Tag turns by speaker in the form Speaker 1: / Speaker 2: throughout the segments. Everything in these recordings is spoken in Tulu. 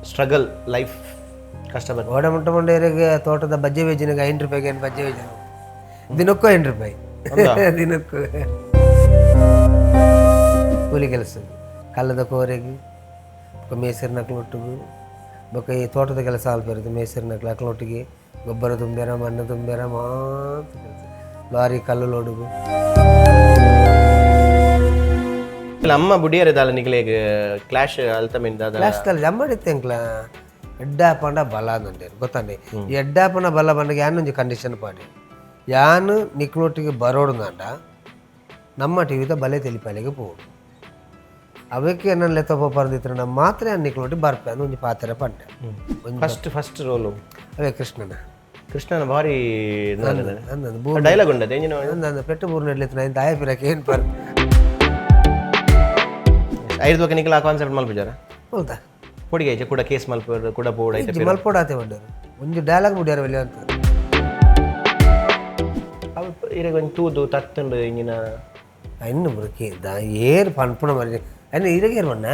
Speaker 1: ಸ್ಟ್ರಗಲ್ ಲೈಫ್ ಕಷ್ಟ ಬರ್ತದೆ.
Speaker 2: ಓಡ ಮುಟ್ಟ ಮಂಡೇರಿಗೆ ತೋಟದ ಬಜ್ಜೆ ವೇಜಿನಾಗ 5 ರೂಪಾಯಿಗೆ ಏನು ಬಜ್ಜೆ ವೇಜಿನ ದಿನಕ್ಕೂ 5 ರೂಪಾಯಿ ದಿನಕ್ಕೂ. ಕೂಲಿ ಕೆಲಸ, ಕಲ್ಲದ ಕೋರೆಗೆ, ಬೊಕ್ಕ ಮೇಸರಿನ ಒಟ್ಟಿಗೆ, ಬೊಕ್ಕ ಈ ತೋಟದ ಕೆಲಸ ಅಲ್ಪ ಮೇಸರಿನ ಅಕ್ಲೊಟ್ಟಿಗೆ ಗೊಬ್ಬರ ತುಂಬ್ಯಾರ, ಮಣ್ಣು ತುಂಬ್ಯಾರ, ಮಾತ್ರ ಕೆಲಸ, ಲಾರಿ ಕಲ್ಲು ಲೋಡುಗು.
Speaker 1: ಇಲ್ಲ, ಅಮ್ಮ ಬುಡಿಯರ ದಾಲ ನಿಗಲೇಗ್ ಕ್ಲಾಶ್ ಅಲ್ತ ಮಿನ್ ದಾದ?
Speaker 2: ಕ್ಲಾಸ್ದಲ್ಲಿ ಜಮ್ಮಡಿತ್ತೆ ಎಂಕ್ಲ ಎಡ್ಡಾಪಂಡ ಬಲ ಅಂದಂಡೆ ಗೊತ್ತಂಡೆ. ಈ ಎಡ್ಡಾಪನ ಬಲ ಬಂದಾಗ ಯಾನೊಂಜಿ ಕಂಡೀಷನ್ ಪಾಡಿ, ಯಾನು ನಿಕ್ಲೊಟ್ಟಿಗೆ ಬರೋಡುಂದಾಂಡ ನಮ್ಮ ಟಿವಿದ ಬಲೆ ತೆಲಿಪಾಲಿಗೆ ಪೋಡು, ಅವಕ್ಕೆ ನನ್ನ ಲೆತ್ತ ಪೋಪರ್ದಿತ್ರ ನಮ್ಮ ಮಾತ್ರ ಯಾನ್ ನಿಕ್ಲೊಟ್ಟಿ ಬರ್ಪೆ ಅಂದ್ ಒಂಜಿ ಪಾತ್ರ ಪಂಡೆ ಒಂಜಿ.
Speaker 1: First first role?
Speaker 2: ಅವೇ ಕೃಷ್ಣನ.
Speaker 1: ಕೃಷ್ಣನ ಭಾರಿ.
Speaker 2: ಅಂದಂದು ಬೂ
Speaker 1: ಡೈಲಾಗ್ ಉಂಡದ ಎಂಜಿನ?
Speaker 2: ಅಂದಂದು ಪೆಟ್ಟು ಬೂರ್ನ ಇಡ್ಲಿತ್ತು ನಾ ದಾಯ ಪಿರಕ್ಕೆ ಏನು ಪರ್.
Speaker 1: ಐದು ಬಕ್ಕ ನಿಕಲ ಆ ಕಾನ್ಸೆಪ್ಟ್ ಮಲ್ಪುಜಾರ?
Speaker 2: ಹೌದಾ?
Speaker 1: పొడిಗೆ ಐಚೆ ಕೂಡ ಕೇಸ್ ಮಲ್ಪ ಕೂಡ ಪೋಡ ಐತೆ.
Speaker 2: ಮಲ್ಪೋಡಾತೆ ಬಂಡರು ಒಂಜಿ ಡೈಲಾಗ್ ಮುಡಿಯಾರ ಒಳ್ಳೆ ಅಂತ.
Speaker 1: ಅವು ಇರೆಗ್ ಒಂಜಿ ತೂದು ತತ್ತುಂಡು ಇಂಜಿನ?
Speaker 2: ಇನ್ನು ಬುರಕಿ the ಏರ್ ಪನ್ಪುಣ ಮರಿ ಅನ್ನ ಇರಗೇರ್ ಬಣ್ಣ.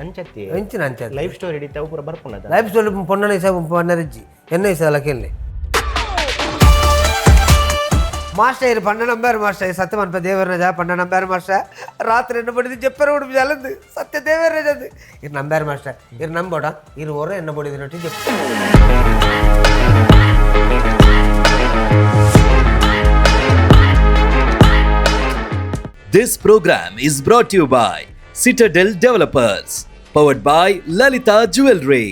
Speaker 1: ಅಂಚತ್ತಿ.
Speaker 2: ಎಂಚಿನ ಅಂಚ?
Speaker 1: ಲೈಫ್ ಸ್ಟೋರಿ ಹಿಡಿತ ಅವು ಪೂರ ಬರ್ಪುಂಡದ.
Speaker 2: ಲೈಫ್ ಸ್ಟೋರಿ ಪೊಣ್ಣನ ಹಿಸಾಬ್ ಪಣ್ಣರಿಜ್ಜಿ ಎನ್ನ ಹಿಸಾಲ ಕೇಳಿ ಮಾಸ್టర్ ಇರು ಪಂಡ ನಂబాರು ಮಾಸ್టర్. ಸತ್ಯ ಮನ್ಪ ದೇವರನ ಜಾ ಪಂಡ ನಂబాರು ಮಾಸ್టర్. ರಾತ್ರಿ ಎನ್ನ ಬಡಿದು ಜಪ್ಪರ ಉಡುಪು ಜಲಂದು ಸತ್ಯ ದೇವರ ಜಂದು ಇರು ನಂబాರು ಮಾಸ್ಟರ್. ಇರು ನಂಬೋಡ ಇರು ಓರ ಎನ್ನ ಬಡಿದು ನೊಟ್ಟಿ ಜಪ್ಪ.
Speaker 3: This program is brought to you by Citadel Developers, powered by Lalita Jewelry.